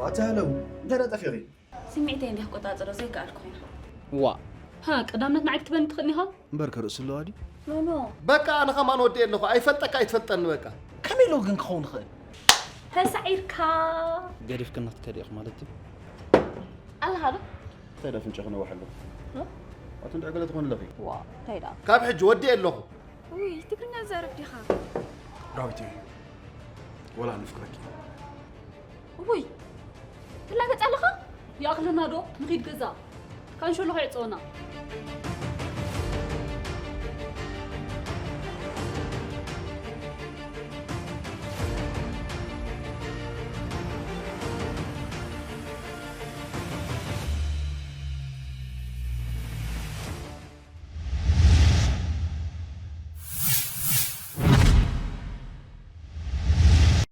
ኣታ ሃለው እንታይ ደኣ ጠፊኺ? ስምዒተይ እንዲህ ክቆጻጸሮ ዘይከኣልኩ እየ። ዋ ሃ ቀዳምነት ንዓይ ክትበኒ ትኽእልኒ ኢኻ። እምበር ከርእሱ ኣለዋ ድዩ? ኖኖ በቃ ኣነ ከማን ወዲኤ ኣለኹ። ኣይፈልጠካ ኣይትፈልጠኒ በቃ። ከመይ ኢሉ ግን ክኸውን ይኽእል? ተሳዒርካ ገዲፍክኒ ክትከዲ ኢኹ ማለት ድዩ? ኣለኻ ዶ? እንታይ ዳ ፍንጫ ክነዋሕ ኣለኹ? ኣቶ እንድዒ ገለ ትኾን ኣለኺ? ዋ እንታይ ደኣ? ካብ ሕጂ ወዲኤ ኣለኹ። ውይ ትግርኛ ዘረብ ዲኻ? ዳዊት ወላ ንፍቅረኪ ውይ ትላገጽ ኣለኻ? ይኣኽለና ዶ ንኺድ ገዛ ካንሸሎ ከይዕጸወና።